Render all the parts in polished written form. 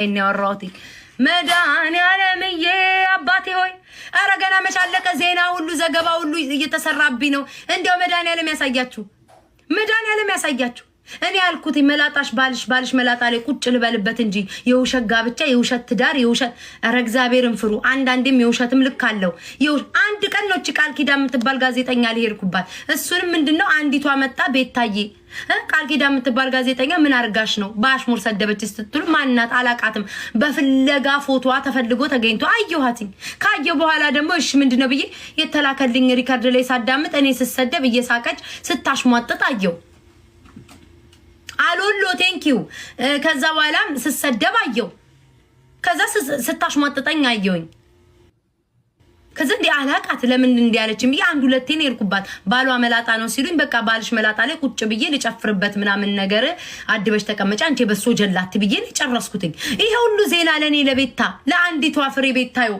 ያወራሁት መድኃኒዓለምዬ አባቴ ሆይ፣ ኧረ ገና መች አለቀ? ዜና ሁሉ ዘገባ ሁሉ እየተሰራብኝ ነው። እንዲያው መድኃኒዓለም ያሳያችሁ፣ መድኃኒዓለም ያሳያችሁ። እኔ ያልኩት መላጣሽ ባልሽ መላጣ ላይ ቁጭ ልበልበት እንጂ የውሸት ጋብቻ፣ የውሸት ትዳር፣ የውሸት፣ ኧረ እግዚአብሔርን ፍሩ። አንዳንዴም የውሸትም ልክ አለው። አንድ ቀን ነው እቺ ቃል ኪዳን የምትባል ጋዜጠኛ ሊሄድኩባት። እሱንም ምንድነው አንዲቷ መጣ፣ ቤታዬ ቃል ኪዳን የምትባል ጋዜጠኛ ምን አርጋሽ ነው በአሽሙር ሰደበች ስትሉ ማናት አላቃትም። በፍለጋ ፎቶዋ ተፈልጎ ተገኝቶ አየኋትኝ። ካየሁ በኋላ ደግሞ እሺ ምንድነው ብዬ የተላከልኝ record ላይ ሳዳምጥ እኔ ስሰደብ እየሳቀች ስታሽሟጥጥ አየሁ። አሎሎ thank you። ከዛ በኋላ ስሰደብ አየው። ከዛ ስታሽሟጥጠኝ አየውኝ። ከዛ እንዲህ አላቃት ለምን እንዲህ ያለችኝ ብዬ አንድ ሁለቴ ነው የሄድኩባት። ባሏ መላጣ ነው ሲሉኝ በቃ ባልሽ መላጣ ላይ ቁጭ ብዬ ልጨፍርበት ምናምን ነገር አድበሽ ተቀመጫ አንቺ በሶ ጀላት ብዬ ጨረስኩትኝ። ይሄ ሁሉ ዜና ለእኔ ለቤታ ለአንዲቷ ፍሬ ቤታዮ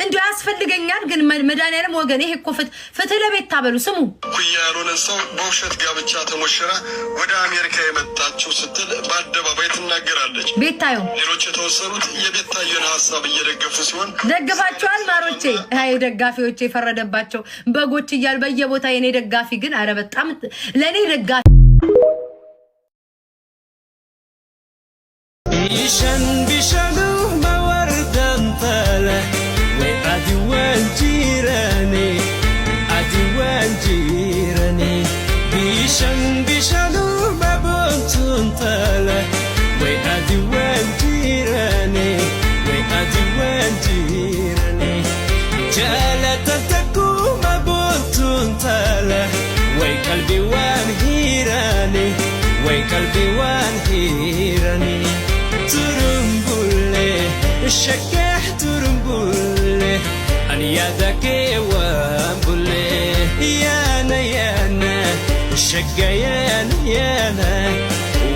እንዲሁ ያስፈልገኛል። ግን መድኃኒዓለም ወገን ይሄ እኮ ፍትህ ለቤታ በሉ ስሙ። እኩያ ያልሆነን ሰው በውሸት ጋብቻ ተሞሽራ ወደ አሜሪካ የመጣችው ስትል በአደባባይ ትናገራለች። ቤታዮ ሌሎች የተወሰኑት የቤታዮን ሀሳብ እየደገፉ ሲሆን ደግፋችኋል ማሮቼ። አይ ደጋፊዎቼ የፈረደባቸው በጎች እያሉ በየቦታ የኔ ደጋፊ ግን አረ በጣም ለእኔ ደጋፊ Bishan bishanu mawardan tala way adiwan jirani adiwan jirani bishan bishanu mabuntun tala way adiwan jirani way adiwan jirani jalata taku mabuntun tala way qalbi wan hirani way qalbi wan hirani ترمبولي الشكاح ترمبولي أنا يا ذاكي وامبولي يانا يانا الشقة يانا يانا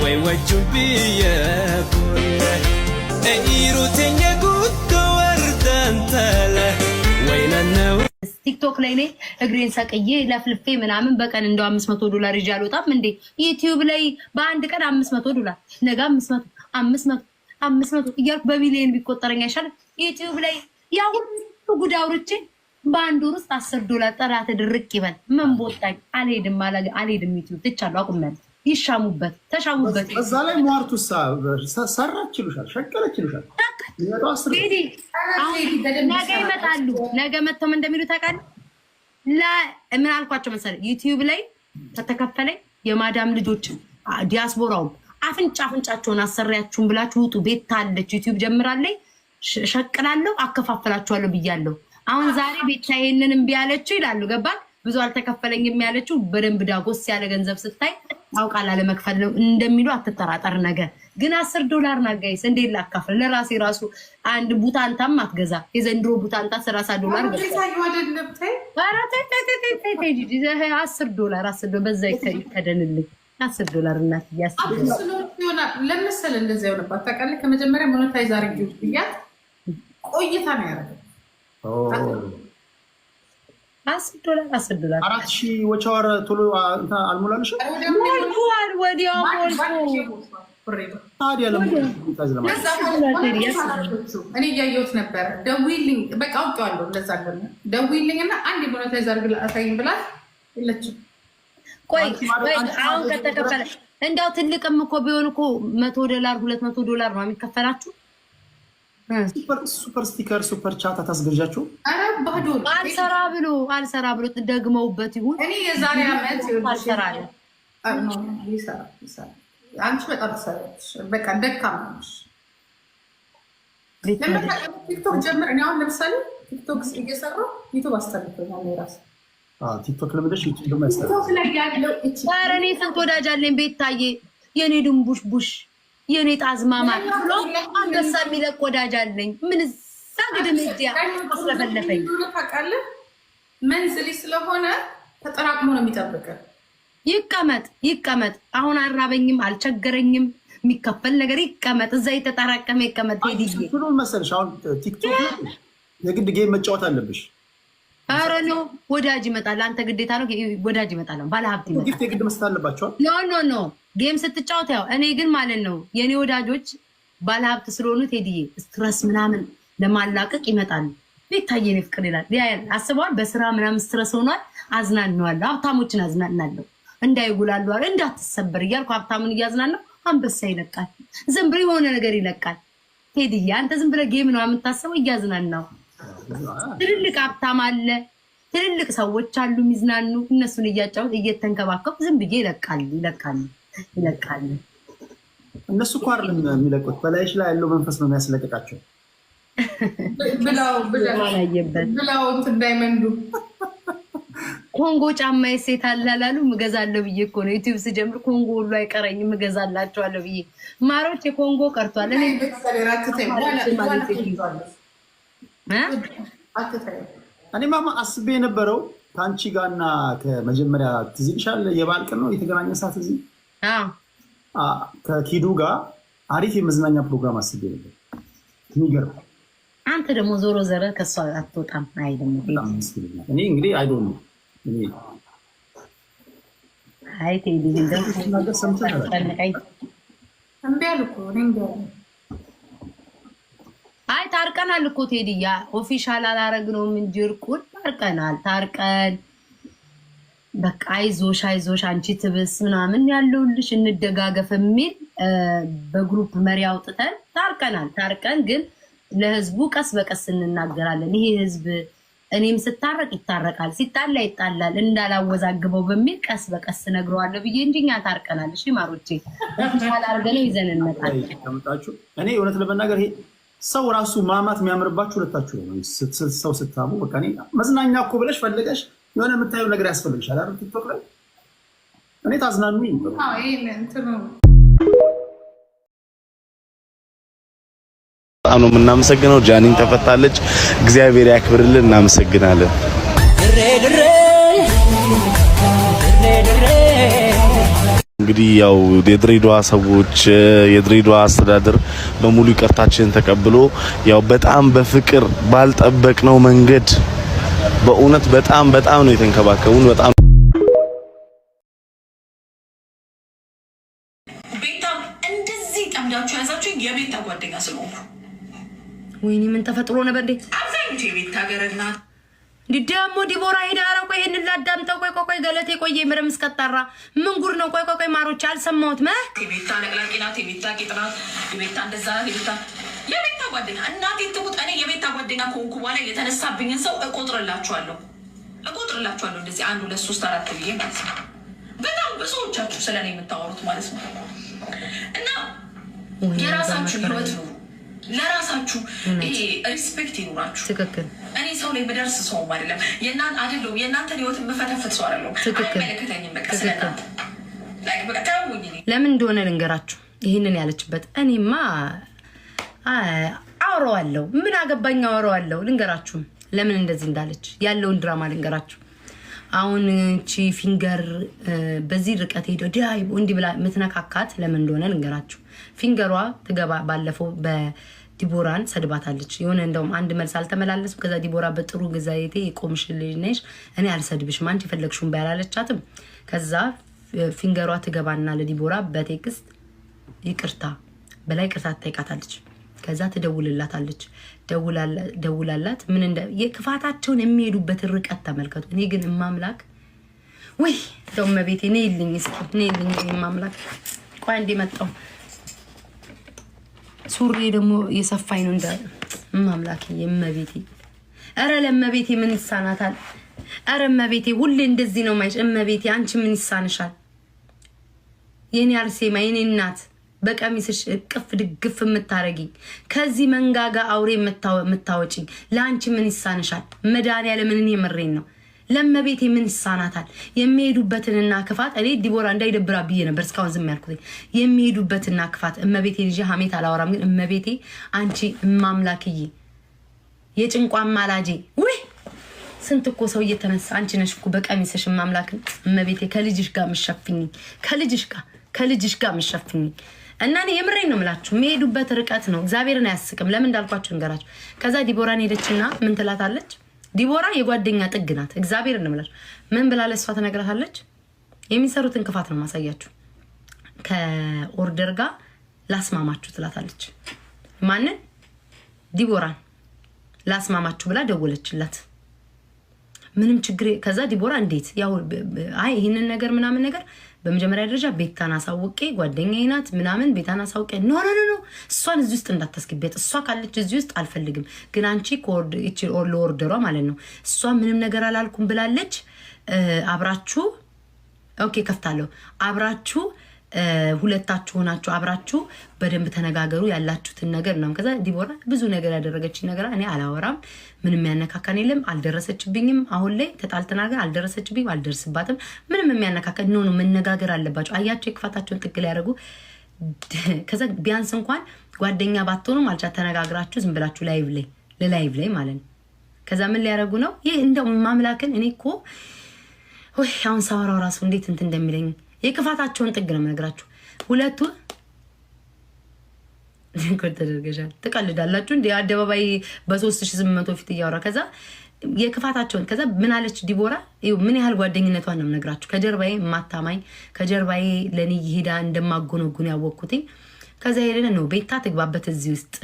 ويوجه بيا بولي ايرو تنيا قد وردان تالا وين النوي ቲክቶክ ላይ እኔ እግሬን ሰቅዬ ለፍልፌ ምናምን በቀን እንደው $500 ይዤ አልወጣም እንዴ? ዩቲዩብ ላይ በአንድ ቀን $500፣ ነገ 500፣ 500፣ 500 እያልኩ በሚሊዮን ቢቆጠረኝ አይሻልም? ዩቲዩብ ላይ ያ ሁሉ ጉድ አውርቼ በአንድ ወር ውስጥ $10 ጥራት ድርቅ ይበል። ምን ቦጣኝ? አልሄድም፣ አልሄድም። ዩቲዩብ ትቻለሁ፣ አቁሜያለሁ። ይሻሙበት፣ ተሻሙበት። በዛ ላይ ሟርቱሳ ሰራች ይሉሻል፣ ሸቀለች ይሉሻል። ነገ ይመጣሉ። ነገ መጥተው ምን እንደሚሉ ታውቃለህ? ምን አልኳቸው መሰለህ? ዩቲዩብ ላይ ከተከፈለኝ የማዳም ልጆች ዲያስፖራውም አፍንጫ አፍንጫቸውን አሰሪያችሁን ብላችሁ ውጡ። ቤት አለች ዩቲዩብ ጀምራለች፣ ሸቅላለሁ፣ አከፋፈላችኋለሁ ብያለሁ። አሁን ዛሬ ቤታ ይሄንን እምቢ ያለችው ይላሉ። ገባል? ብዙ አልተከፈለኝም ያለችው በደንብ ዳጎስ ያለ ገንዘብ ስታይ አውቃላ ለመክፈል ነው እንደሚሉ አትጠራጠር። ነገር ግን $10 ናት guys፣ እንዴት ላካፍል? ለራሴ ራሱ አንድ ቡታንታም አትገዛ። የዘንድሮ ቡታንታ $30 $10፣ $10 በዛ ይከደንልኝ። $10 እናትዬ። ለመሰለ እንደዚያ የሆነባት ታውቃለህ። ከመጀመሪያ monetize አድርጊው ብያት ቆይታ ነው ያደረገው። $10፣ $10። 4000 ወቻወር ቶሎ አልሞላልሽም? ሞልቷል፣ ወዲያው ሞልቶ። ታዲያ ለምን እኔ እያየሁት ነበረ። ደውዪልኝ በቃ አውቄዋለሁ። እንደዛ እንደሆነ ደውዪልኝ እና አንድ monetize አድርግ አሳይኝ ብላት የለችም። ቆይ አሁን ከተከፈለ እንዲያው ትልቅም እኮ ቢሆን እኮ $100፣ $200 ነው የሚከፈላችሁ። Super sticker፣ super chat አታስገዣችሁ? ኧረ ባዶ አልሰራ ብሎ፣ አልሰራ ብሎ ደግመውበት ይሁን። እኔ የዛሬ ዓመት አልሰራ አለ። አንቺ በጣም ትሰሪያለሽ። በቃ ደካማ ነሽ። ቲክቶክ ጀምር። እኔ አሁን ለምሳሌ ቲክቶክ እየሰራሁ ዩቱብ አስተልቶኛል የራሴ ቲክቶክ ለምደሽ ዩቱብ ደግሞ ያስተላል። ቲክቶክ ላይ ያለው ኧረ እኔ ስንት ወዳጅ አለኝ ቤታዬ፣ የኔ ድንቡሽ ቡሽ፣ የኔ ጣዝማማ ብሎ አንበሳ የሚለቅ ወዳጅ አለኝ። ምን እዛ ግድም እዚያ አስለፈለፈኝ። ታውቃለህ፣ monthly ስለሆነ ተጠራቅሞ ነው የሚጠብቅህ። ይቀመጥ ይቀመጥ። አሁን አልራበኝም፣ አልቸገረኝም። የሚከፈል ነገር ይቀመጥ፣ እዛ የተጠራቀመ ይቀመጥ። ቴዲዬ መሰለሽ አሁን ቲክቶክ የግድ game መጫወት አለብሽ። ኧረ no፣ ወዳጅ ይመጣል። አንተ ግዴታ ነው ወዳጅ ይመጣል። ባለሀብት ይመጣል። gift የግድ መስጠት አለባቸዋል። No, no, no፣ game ስትጫወት ያው እኔ ግን ማለት ነው የእኔ ወዳጆች ባለሀብት ስለሆኑ ቴዲዬ stress ምናምን ለማላቀቅ ይመጣሉ። ቤታዬ የኔ ፍቅር ይላል። አስበዋል። በስራ ምናምን stress ሆኗል። አዝናነዋለሁ። ሀብታሞችን አዝናናለሁ። እንዳይጉላሉ አለ እንዳትሰበር እያልኩ ሀብታሙን እያዝናናው አንበሳ ይለቃል። ዝም ብሎ የሆነ ነገር ይለቃል። ቴዲዬ አንተ ዝም ብለህ game ነው የምታስበው። እያዝናናው ትልልቅ ሀብታም አለ፣ ትልልቅ ሰዎች አሉ የሚዝናኑ። እነሱን እያጫወት እየተንከባከቡ ዝም ብዬ ይለቃሉ ይለቃሉ ይለቃሉ። እነሱ እኮ አይደለም የሚለቁት፣ በላይሽ ላይ ያለው መንፈስ ነው የሚያስለቅቃቸው። ብላው እንዳይመንዱ ኮንጎ ጫማ የሴት አለ አላሉም? እገዛለሁ ብዬ እኮ ነው ዩቲዩብ ስጀምር ኮንጎ ሁሉ አይቀረኝም እገዛላቸዋለሁ ብዬ። ማሮች የኮንጎ ቀርቷል። እኔማ አስቤ የነበረው ከአንቺ ጋርና ከመጀመሪያ ትዝ ይልሻል፣ የበዓል ቀን ነው የተገናኘ ሰዓት እዚህ ከኪዱ ጋር አሪፍ የመዝናኛ ፕሮግራም አስቤ ነበር። የሚገርም አንተ ደግሞ ዞሮ ዘረ ከእሷ አትወጣም። አይ ደግሞ እኔ እንግዲህ I don't know አይ ቴዲ አይ ታርቀናል እኮ ቴዲያ፣ official አላረግነውም እንጂ እርቁን ታርቀናል። ታርቀን በቃ አይዞሽ አይዞሽ አንቺ ትብስ ምናምን ያለውልሽ እንደጋገፍ የሚል በ group መሪ አውጥተን ታርቀናል። ታርቀን ግን ለህዝቡ ቀስ በቀስ እንናገራለን። ይሄ ህዝብ እኔም ስታረቅ ይታረቃል፣ ሲጣላ ይጣላል፣ እንዳላወዛግበው በሚል ቀስ በቀስ እነግረዋለሁ ብዬ እንጂ እኛ ታርቀናል። እሺ ማሮቼ official አድርገነው ይዘን እንመጣለን። እኔ እውነት ለመናገር ይሄ ሰው ራሱ ማማት የሚያምርባችሁ ሁለታችሁ ነው። ሰው ስታሙ በቃ እኔ መዝናኛ እኮ ብለሽ ፈልገሽ የሆነ የምታየው ነገር ያስፈልግሻል አይደል? ቲክቶክ ላይ እኔ ታዝናኑኝ። በጣም ነው የምናመሰግነው። ጃኒን ተፈታለች። እግዚአብሔር ያክብርልን። እናመሰግናለን። እንግዲህ ያው የድሬዳዋ ሰዎች የድሬዳዋ አስተዳደር በሙሉ ይቅርታችንን ተቀብሎ ያው በጣም በፍቅር ባልጠበቅነው መንገድ በእውነት በጣም በጣም ነው የተንከባከቡን። በጣም ቤታ እንደዚህ ጠምዳችሁ ያዛችሁ የቤታ ጓደኛ ስለሆንኩ ወይኔ ምን ተፈጥሮ ነበር እንዴ? አብዛኞቹ የቤታ ገረድ ናት። እንዲ ደግሞ ዲቦራ ሄዳ፣ ኧረ ቆይ ይሄንን ላዳምጠው። ቆይ ቆይ ቆይ ገለቴ ቆየ ምረም እስከጠራ ምን ጉድ ነው? ቆይ ቆይ ቆይ ማሮች አልሰማሁትም። የቤታ ለቅላቂ ናት፣ የቤታ ጌጥ ናት፣ የቤታ እንደዛ ናት፣ የቤታ ጓደኛ እናቴ ትሙት። እኔ የቤታ ጓደኛ ከሆንኩ በኋላ የተነሳብኝን ሰው እቆጥርላችኋለሁ እቆጥርላችኋለሁ እንደዚህ 1 2 3 4 ብዬ ማለት ነው። በጣም ብዙዎቻችሁ ስለ እኔ የምታወሩት ማለት ነው። እና የራሳችሁ ህይወት ነው። ለራሳችሁ respect ይኑራችሁ። ትክክል። እኔ ሰው ላይ የምደርስ ሰውም አይደለም አይደለሁም። የእናንተን ህይወት የምፈተፍት ሰው አይደለሁም። አይመለከተኝም። በቃ ስለእናንተ በቃ ተውኝ። ለምን እንደሆነ ልንገራችሁ ይህንን ያለችበት። እኔማ አወራዋለሁ፣ ምን አገባኝ፣ አወራዋለሁ። ልንገራችሁ ለምን እንደዚህ እንዳለች ያለውን ድራማ ልንገራችሁ። አሁን ቺ ፊንገር በዚህ ርቀት ሄደ ዲያይ እንዲህ ብላ የምትነካካት ለምን እንደሆነ ልንገራችሁ። ፊንገሯ ትገባ ባለፈው በዲቦራን ሰድባታለች። የሆነ እንደውም አንድ መልስ አልተመላለስም። ከዛ ዲቦራ በጥሩ ግዛቴ የቆምሽ ልጅ ነሽ፣ እኔ አልሰድብሽም፣ አንቺ የፈለግሽውን ባያላለቻትም። ከዛ ፊንገሯ ትገባና ለዲቦራ በ text ይቅርታ በላይ ይቅርታ ትጠይቃታለች። ከዛ ትደውልላታለች። ደውላላት ምን እንደ የክፋታቸውን የሚሄዱበትን ርቀት ተመልከቱ። እኔ ግን እማምላክ ውይ እንደው እመቤቴ እኔ ይልኝ እስኪ እኔ ይልኝ እማምላክ። ቆይ አንዴ መጣሁ። ሱሬ ደግሞ የሰፋኝ ነው። እንደ እማምላክ እመቤቴ፣ ኧረ ለእመቤቴ ምን ይሳናታል? ኧረ እመቤቴ ሁሌ እንደዚህ ነው ማይሽ። እመቤቴ አንቺ ምን ይሳንሻል? የኔ አርሴማ የኔ እናት በቀሚስሽ እቅፍ ድግፍ የምታረጊኝ ከዚህ መንጋጋ አውሬ የምታወጪኝ ለአንቺ ምን ይሳንሻል? መድኃኒዓለምን እኔ የምሬን ነው። ለመቤቴ ምን ይሳናታል? የሚሄዱበትንና ክፋት እኔ ዲቦራ እንዳይደብራ ብዬ ነበር እስካሁን ዝም ያልኩት። የሚሄዱበትና ክፋት እመቤቴ ልጄ ሀሜት አላወራም፣ ግን እመቤቴ አንቺ እማምላክዬ የጭንቋ ማላጄ ውይ ስንት እኮ ሰው እየተነሳ አንቺ ነሽ እኮ በቀሚስሽ እማምላክን እመቤቴ ከልጅሽ ጋር ምሸፍኝ ከልጅሽ ጋር ከልጅሽ ጋር ምሸፍኝ እና እኔ የምሬን ነው የምላችሁ፣ የሚሄዱበት ርቀት ነው። እግዚአብሔርን አያስቅም። ለምን እንዳልኳችሁ እንገራችሁ። ከዛ ዲቦራን ሄደችና ምን ትላታለች? ዲቦራ የጓደኛ ጥግ ናት። እግዚአብሔርን ነው የምላችሁ። ምን ብላ ለእሷ ትነግራታለች? የሚሰሩትን ክፋት ነው ማሳያችሁ። ከ order ጋር ላስማማችሁ ትላታለች። ማንን? ዲቦራን ላስማማችሁ ብላ ደወለችላት። ምንም ችግር። ከዛ ዲቦራ እንዴት ያው አይ ይህንን ነገር ምናምን ነገር በመጀመሪያ ደረጃ ቤታን አሳውቄ፣ ጓደኛዬ ናት ምናምን፣ ቤታን አሳውቄ፣ no, no, no፣ እሷን እዚህ ውስጥ እንዳታስገቢያት፣ እሷ ካለች እዚህ ውስጥ አልፈልግም። ግን አንቺ ለ order ሯ ማለት ነው፣ እሷ ምንም ነገር አላልኩም ብላለች። አብራችሁ okay ከፍታለሁ፣ አብራችሁ ሁለታችሁ ሆናችሁ አብራችሁ በደንብ ተነጋገሩ ያላችሁትን ነገር ምናምን። ከዛ ዲቦራ ብዙ ነገር ያደረገችኝ ነገር እኔ አላወራም፣ ምንም ያነካካን የለም፣ አልደረሰችብኝም። አሁን ላይ ተጣልተናል፣ ግን አልደረሰችብኝም፣ አልደርስባትም። ምንም የሚያነካካን no no መነጋገር አለባቸው። አያቸው የክፋታቸውን ጥግ ሊያደርጉ። ከዛ ቢያንስ እንኳን ጓደኛ ባትሆኑም አልቻ ተነጋግራችሁ ዝም ብላችሁ live ላይ ለ live ላይ ማለት ነው። ከዛ ምን ሊያደርጉ ነው? ይህ እንደው ማምላክን እኔ እኮ ወይ አሁን ሳወራው ራሱ እንዴት እንትን እንደሚለኝ፣ የክፋታቸውን ጥግ ነው የምነግራችሁ። ሁለቱ ተደርገሻል። ትቀልዳላችሁ እንደ አደባባይ በ3800 ፊት እያወራ። ከዛ የክፋታቸውን፣ ከዛ ምን አለች ዲቦራ? ምን ያህል ጓደኝነቷን ነው የምነግራችሁ። ከጀርባዬ የማታማኝ፣ ከጀርባዬ ለእኔ ሄዳ እንደማጎነጉን ያወቅኩትኝ። ከዛ ሄደን ነው ቤታ ትግባበት እዚህ ውስጥ፣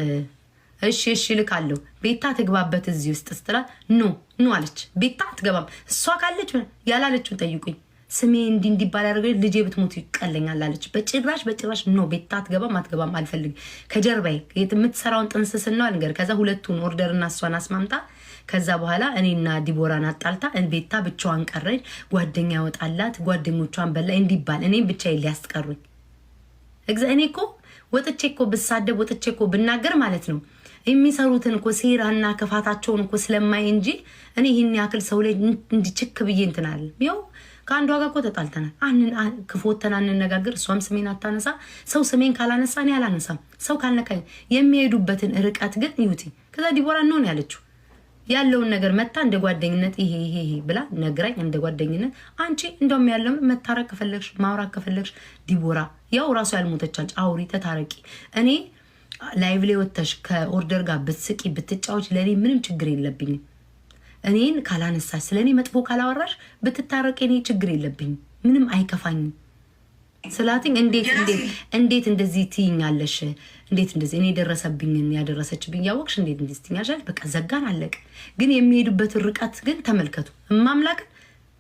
እሺ እሺ እልካለሁ፣ ቤታ ትግባበት እዚህ ውስጥ ስትላት no, no አለች። ቤታ አትገባም፣ እሷ ካለች ያላለችውን ጠይቁኝ። ስሜ እንዲህ እንዲባል ያደረገ ልጄ ብትሞት ይቀለኛል አለች። በጭራሽ በጭራሽ no፣ ቤታ አትገባም፣ አትገባም፣ አልፈልግም። ከጀርባዬ የምትሰራውን ጥንስስና ልንገር። ከዛ ሁለቱን order ና እሷን አስማምታ ከዛ በኋላ እኔና ዲቦራን አጣልታ ቤታ ብቻዋን ቀረች። ጓደኛ ያወጣላት ጓደኞቿን በላ እንዲባል እኔም ብቻዬን ሊያስቀሩኝ። እኔ እኮ ወጥቼ እኮ ብሳደብ፣ ወጥቼ እኮ ብናገር ማለት ነው፣ የሚሰሩትን እኮ ሴራና ክፋታቸውን እኮ ስለማይ እንጂ እኔ ይህን ያክል ሰው ላይ እንዲችክ ብዬ እንትን አለ። ይኸው ከአንዷ ጋር እኮ ተጣልተናል። ክፎተን አንነጋገር። እሷም ስሜን አታነሳ። ሰው ስሜን ካላነሳ እኔ አላነሳም። ሰው ካልነካኝ የሚሄዱበትን ርቀት ግን ይዩት። ከዛ ዲቦራ እንሆን ያለችው ያለውን ነገር መታ እንደ ጓደኝነት ይሄ ይሄ ይሄ ብላ ነግራኝ፣ እንደ ጓደኝነት አንቺ እንደውም ያለው መታረቅ ከፈለግሽ፣ ማውራት ከፈለግሽ ዲቦራ ያው ራሱ ያልሞተች አውሪ፣ ተታረቂ። እኔ live ላይ ወጥተሽ ከ order ጋር ብትስቂ ብትጫወች ለእኔ ምንም ችግር የለብኝም። እኔን ካላነሳሽ፣ ስለ እኔ መጥፎ ካላወራሽ ብትታረቂ እኔ ችግር የለብኝም፣ ምንም አይከፋኝም ስላትኝ እንዴት እንዴት እንዴት እንደዚህ ትይኛለሽ? እንዴት እንደዚህ እኔ የደረሰብኝን ያደረሰችብኝ እያወቅሽ እንዴት እንደዚህ ትይኛለሽ? በቃ ዘጋን፣ አለቀ። ግን የሚሄዱበትን ርቀት ግን ተመልከቱ። እማምላክን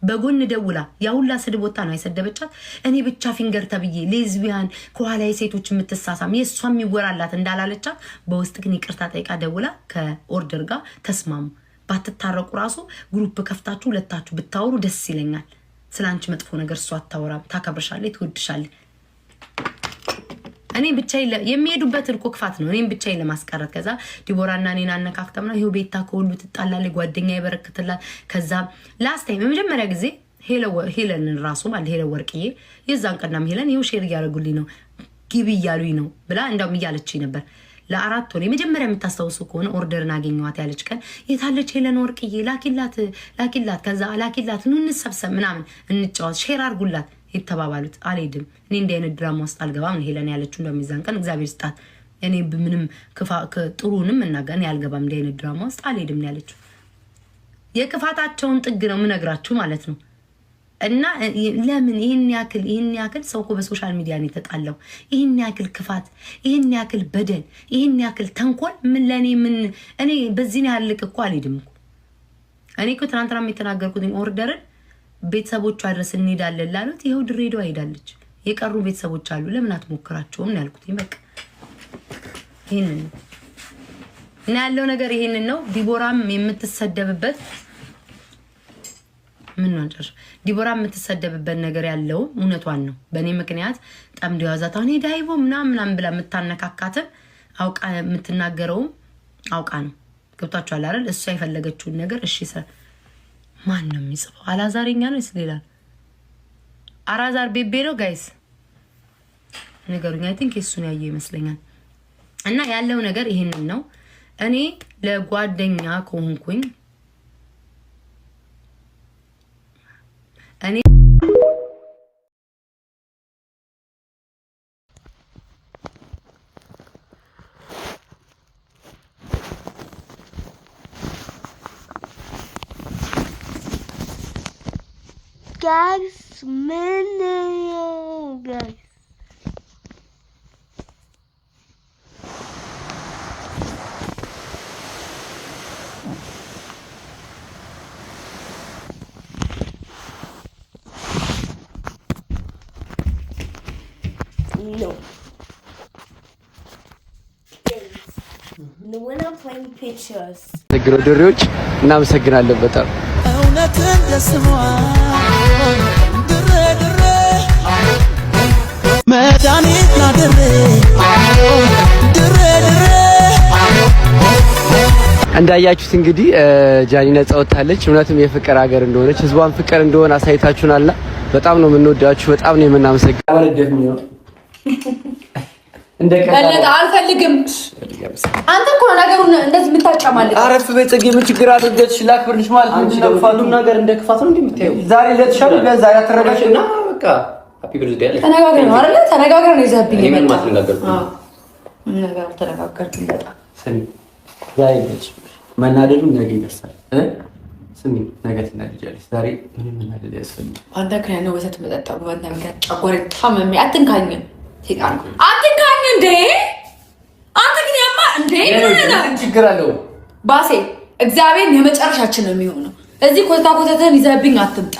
በጎን ደውላ ያሁላ ስድብ ወታ ነው የሰደበቻት። እኔ ብቻ finger ተብዬ ሌዝቢያን ከኋላ የሴቶች የምትሳሳም የእሷ የሚወራላት እንዳላለቻት በውስጥ ግን ይቅርታ ጠይቃ ደውላ ከ order ጋር ተስማሙ። ባትታረቁ ራሱ group ከፍታችሁ ሁለታችሁ ብታወሩ ደስ ይለኛል። ስለ አንቺ መጥፎ ነገር እሷ አታወራም። ታከብርሻለች፣ ትወድሻለች። እኔ ብቻ የሚሄዱበት እኮ ክፋት ነው። እኔም ብቻዬን ለማስቀረት ከዛ ዲቦራና እኔን አነካክተም ነው ይኸው ቤታ ከሁሉ ትጣላለች፣ ጓደኛ ይበረክትላል። ከዛ last time የመጀመሪያ ጊዜ ሄለንን ራሱ ማለት ሄለን ወርቅዬ የዛን ቀናም ሄለን ይኸው share እያደረጉልኝ ነው፣ ግቢ እያሉኝ ነው ብላ እንዳውም እያለችኝ ነበር። ለ4 ወር የመጀመሪያ የምታስታውሱ ከሆነ order ን አገኘዋት ያለች ቀን የታለች ሄለን ወርቅዬ፣ ላኪላት ላኪላት፣ ከዛ ላኪላት፣ ኑ እንሰብሰብ ምናምን እንጫወት፣ share አርጉላት የተባባሉት። አልሄድም፣ እኔ እንዲህ አይነት ድራማ ውስጥ አልገባም ሄለን ያለችው። እንደሚዛን ቀን እግዚአብሔር ስጣት። እኔ ምንም ጥሩንም እናገር እኔ አልገባም፣ እንዲህ አይነት ድራማ ውስጥ አልሄድም ያለችው። የክፋታቸውን ጥግ ነው የምነግራችሁ ማለት ነው። እና ለምን ይህን ያክል ሰው እኮ በ social media ነው የተጣለው? ይህን ያክል ክፋት፣ ይህን ያክል በደል፣ ይህን ያክል ተንኮል ምን ለእኔ ምን እኔ በዚህን ያህል ልቅ እኮ አልሄድም እኮ። እኔ እኮ ትናንትና የተናገርኩት order ን ቤተሰቦቿ ድረስ እንሄዳለን ላሉት ይኸው ድሬዳዋ ሄዳለች። የቀሩ ቤተሰቦች አሉ። ለምን አትሞክራቸውም ነው ያልኩት። በቃ ይህንን ነው እና ያለው ነገር ይሄንን ነው። ዲቦራም የምትሰደብበት ምን ነው አንጨርሽ። ዲቦራ የምትሰደብበት ነገር ያለው እውነቷን ነው። በእኔ ምክንያት ጠምዶ ያዛት አሁን ዳይቦ ምናምን ምናምን ብላ የምታነካካትም አውቃ፣ የምትናገረውም አውቃ ነው። ገብቷችኋል አይደል? እሷ የፈለገችውን ነገር እሺ። ማን ነው የሚጽፈው? አላዛርኛ ነው ወይስ ሌላ? አላዛር ቤቤ ነው guys ንገሩኝ። I think የእሱን ያየው ይመስለኛል። እና ያለው ነገር ይሄንን ነው። እኔ ለጓደኛ ከሆንኩኝ እኔ Guys, ምን guys? When I'm playing pictures. ድሬዎች እናመሰግናለን በጣም። እውነትን ለስሟ ድሬ ድሬ መድኃኒት ናድሬ ድሬ ድሬ። እንዳያችሁት እንግዲህ ጃኒ ነጻ ወጥታለች። እውነትም የፍቅር ሀገር እንደሆነች፣ ህዝቧን ፍቅር እንደሆነ አሳይታችሁናልና በጣም ነው የምንወዳችሁ፣ በጣም ነው የምናመሰግነው። በለጠ አልፈልግም። አንተ እኮ ነው ነገሩን እንደዚህ የምታጨማልቅ። አረፍ በይ ጽጌ፣ ምን ችግር አድርገሽ ላክብርልሽ ማለት ነው። ሁሉም ነገር እንደ ክፋት ነው እንደምታየው። ዛሬ ለተሻለ ቢያንስ ዛሬ አትረጋሽ እና በቃ happy birthday አለሽ። ተነጋግረን ነው አይደለ? ተነጋግረን ነው ይዘህብኝ እኔ ምንም የመጣው። አልተነጋገርኩም። አዎ፣ ምንም ነገር አልተነጋገርኩም። በጣም ስሚ፣ ዛሬ ነች መናደዱ፣ ነገ ይደርሳል እ ስሚ፣ ነገ ትናደጃለሽ። ዛሬ ምንም መናደድ አያስፈልግም። በአንተ ምክንያት ነው ወተት መጠጣው። በአንተ ምክንያት ጨጓራዬ ታመሜ። አትንካኝ፣ ሴጣን አትንካኝ። እንዴ አንተ ግን ያማ እንዴ ምን ሆነህ ነው? ምን ችግር አለው? ባሴ እግዚአብሔር የመጨረሻችን ነው የሚሆነው። እዚህ ኮተታ ኮተትህን ይዘህብኝ አትምጣ።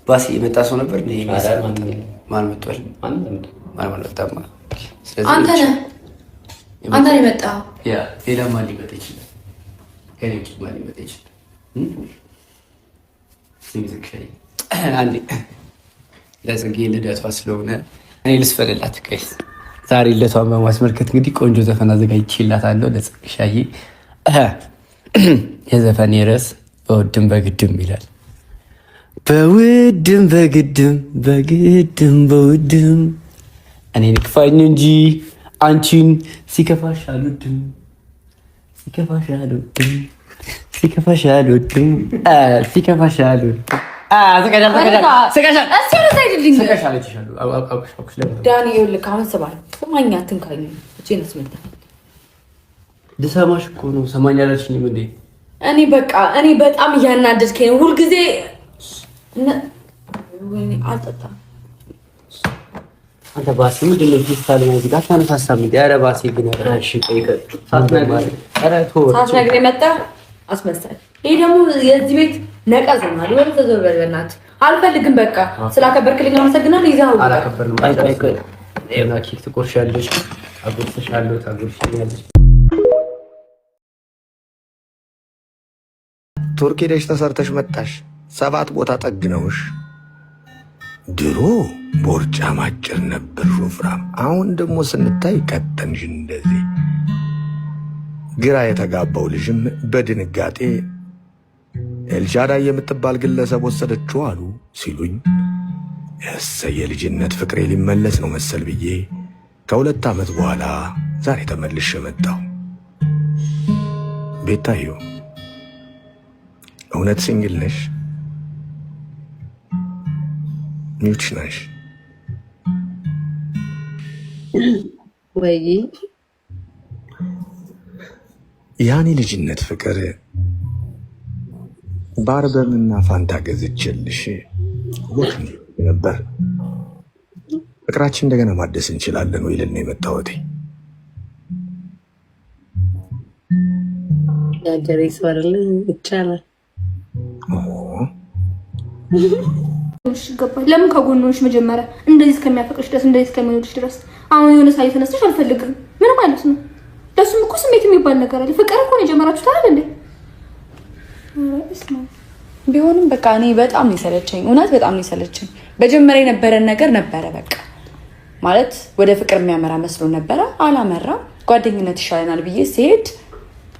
ባሴ የመጣ ሰው ነበር እንዴ? ኧረ ማንም የለም። ማን መጥቷል? ማንም አልመጣም። ማን አልመጣም? ስለዚህ አንተ ነህ፣ አንተ ነህ የመጣኸው። Yeah፣ ሌላ ማን ሊመጣ ይችላል? ከኔ ውጭ ማን ሊመጣ ይችላል? ስሚ ዝግሻዬ፣ አንዴ ለጽጌ ልደቷ ስለሆነ እኔ ልስፈልላት። Guys፣ ዛሬ ልደቷን በማስመልከት እንግዲህ ቆንጆ ዘፈን አዘጋጅቼላታለሁ ለጽጌሻዬ። የዘፈኔ ርዕስ በውድም በግድም ይላል። በውድም በግድም በግድም በውድም እኔን ክፋኝ እንጂ አንቺን ሲከፋሽ አልወድም፣ ሲከፋሽ አልወድም፣ ሲከፋሽ አልወድም፣ ሲከፋሽ አልወድም። ስቀሻል፣ ስቀሻል፣ እስኪ ወደዛ ሂድልኝ። ስቀሻል፣ አይቼሻለሁ። አውቅሽ አውቅሽ ለምን ዳኒ ይኸውልህ፣ አሁን ስማኝ፣ ስማኝ፣ አትንካኝ። እጄን አስመታኝ። ልሰማሽ እኮ ነው። ሰማኝ አላልሽኝም እንዴ? እኔ በቃ እኔ በጣም እያናደድከኝ ነው ሁልጊዜ። ወይኔ አልጠጣም። አንተ ባሴ ምንድን ነው ፌስታል ነው እዚህ ጋር አታነሳሳም እንዴ? ኧረ ባሴ ግን ኧረ እሺ ቆይ ቆይ፣ ሳትነግረኝ ኧረ ተወው። ሳትነግረኝ የመጣ አስመሳይ። ይሄ ደግሞ የዚህ ቤት ነቀዝ ነው። ወደ ተዞር በል በእናትህ። አልፈልግም። በቃ ስላከበርክልኝ አመሰግናለሁ። ይዘኸው ውጣ። አላከበርንም። ቆይ ቆይ ቆይ፣ ይኸውና ኬክ ትቆርሻለሽ፣ አጎርስሻለሁ፣ ታጎርሽኛለሽ። ቱርክ ሄደሽ ተሰርተሽ መጣሽ። ሰባት ቦታ ጠግነውሽ። ድሮ ቦርጫም አጭር ነበር ወፍራም። አሁን ደግሞ ስንታይ ቀጠንሽ እንደዚህ። ግራ የተጋባው ልጅም በድንጋጤ ኤልሻዳይ የምትባል ግለሰብ ወሰደችው አሉ ሲሉኝ እሰይ የልጅነት ፍቅሬ ሊመለስ ነው መሰል ብዬ ከ2 ዓመት በኋላ ዛሬ ተመልሼ መጣሁ። ቤታዮ፣ እውነት single ነሽ? Mute ነሽ? ወይ። ያን የልጅነት ፍቅር ባርበርና ፋንታ ገዝቼልሽ walk ነበር። ፍቅራችን እንደገና ማደስ እንችላለን ወይ ልል ነው የመጣሁት። የሀገሬ ሰው አይደለ? ይቻላል። ይገባል። ለምን ከጎንሽ መጀመሪያ እንደዚህ እስከሚያፈቅርሽ ድረስ፣ እንደዚህ እስከሚወድሽ ድረስ አሁን የሆነ ሳይ ተነስተሽ አልፈልግም ምን ማለት ነው? ለሱም እኮ ስሜት የሚባል ነገር አለ። ፍቅር እኮ ነው የጀመራችሁት አይደል እንዴ? ኧረ በስመ አብ። ቢሆንም በቃ እኔ በጣም ነው የሰለቸኝ። እውነት በጣም ነው የሰለቸኝ። መጀመሪያ የነበረን ነገር ነበረ፣ በቃ ማለት ወደ ፍቅር የሚያመራ መስሎ ነበረ፣ አላመራም። ጓደኝነት ይሻለናል ብዬ ሲሄድ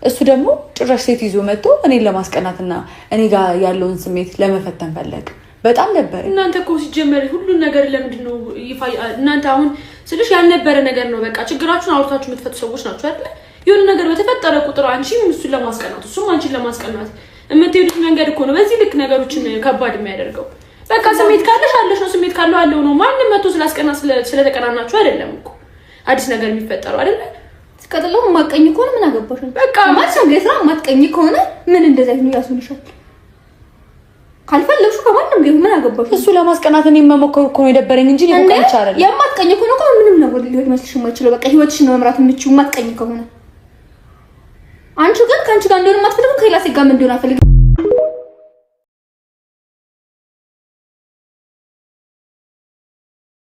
እሱ ደግሞ ጭራሽ ሴት ይዞ መጥቶ እኔን ለማስቀናትና እኔ ጋር ያለውን ስሜት ለመፈተን ፈለገ። በጣም ነበር። እናንተ እኮ ሲጀመር ሁሉን ነገር ለምንድን ነው ይፋ? እናንተ አሁን ስልሽ ያልነበረ ነገር ነው። በቃ ችግራችሁን አውርታችሁ የምትፈቱ ሰዎች ናችሁ አይደለ? የሆነ ነገር በተፈጠረ ቁጥር አንቺም እሱን ለማስቀናት እሱም አንቺን ለማስቀናት የምትሄዱት መንገድ እኮ ነው በዚህ ልክ ነገሮችን ከባድ የሚያደርገው። በቃ ስሜት ካለሽ አለሽ ነው፣ ስሜት ካለው አለው ነው። ማንም መቶ ስላስቀና ስለተቀናናችሁ አይደለም እኮ አዲስ ነገር የሚፈጠረው አይደለ? ሲቀጥል ደግሞ የማትቀኝ ከሆነ ምን አገባሽ? በቃ ማለት ነው ስራ የማትቀኝ ከሆነ ምን እንደዚህ አይነት ነው ያስሆንሻል? ካልፈለግሽው ከማንም ጋር ምን አገባሽ? እሱ ለማስቀናት እኔ መሞከሩ እኮ ነው የደበረኝ እንጂ እኔ እኮ ቀንቼ አይደለም። የማትቀኝ ከሆነ እኮ ምንም ነገር ሊሆን ይመስልሽ የማይችለው በቃ ህይወትሽን ነው መምራት የምትችይው የማትቀኝ ከሆነ። አንቺ ግን ከአንቺ ጋር እንዲሆን የማትፈልገው ከሌላ ሴት ጋር እንዲሆን አልፈልግም።